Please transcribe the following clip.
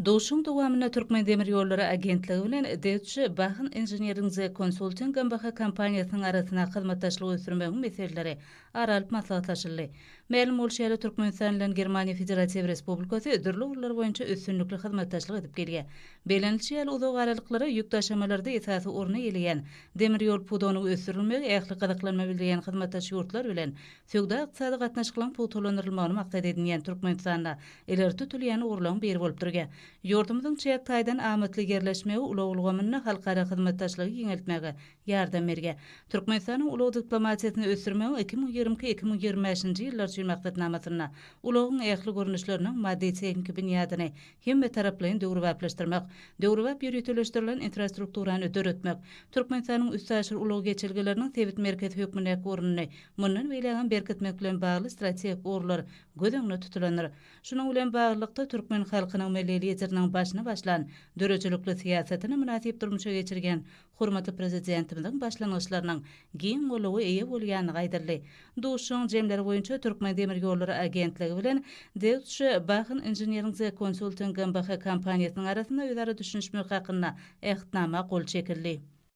Duşuşygyň dowamynda Türkmendemirýollary agentligi bilen Deutsche Bahn Engineering Consulting GmbH kompaniýasynyň arasyndaky hyzmatdaşlygy ösdürmegiň meseleleri ara alyp maslahatlaşyldy. Mälim bolşy ýaly, Türkmenistan bilen Germaniýa Federatiw Respublikasy dürli ugurlar boýunça üstünlikli hyzmatdaşlyk edip gelýär. Bellenilişi ýaly, uzak aralyklara ýük daşamalarda esasy orny eýeleýän demir ýol pudagynyň ösdürilmegi ähli gyzyklanma bildirýän hyzmatdaş ýurtlar bilen söwda-ykdysady gatnaşyklaryň pugtalandyrylmagyny maksat edinýän Türkmenistanda ileri tutulýan ugurlaryň biri bolup durýar. Ýurdumyzyň çäk taýdan amatly ýerleşmegi ulag ulgamynda halkara hyzmatdaşlygy giňeltmäge ýardam berýär. Türkmenistanyň ulag diplomatiýasyny ösdürmegiň 2022, 2025-nji ýyllar üçin maksatnamasynda ulagyň ähli görnüşleriniň maddy-tehniki binýadyny hemmetaraplaýyn döwrebaplaşdyrmak, döwrebap ýöriteleşdirilen infrastrukturany döretmek, Türkmenistanyň üstaşyr ulag geçelgeleriniň sebit merkezi hökmündäki ornuny mundan beýlägem berkitmek bilen bagly strategik ugurlar göz öňünde tutulandyr. Şunuň bilen baglylykda, türkmen halkynyň Milli Lideriniň başyny başlan döredijilikli syýasatyny mynasyp durmuşa geçirýän hormatly Prezidentimiziň başlangyçlarynyň giň goldawa eýe bolýandygy aýdyldy. Duşuşygyň jemleri boýunça Türkmendemirýollary agentligi bilen Deutsche Bahn Engineering Consulting GmbH kompaniýasynyň arasynda özara düşünişmek hakynda Ähtnama gol çekildi.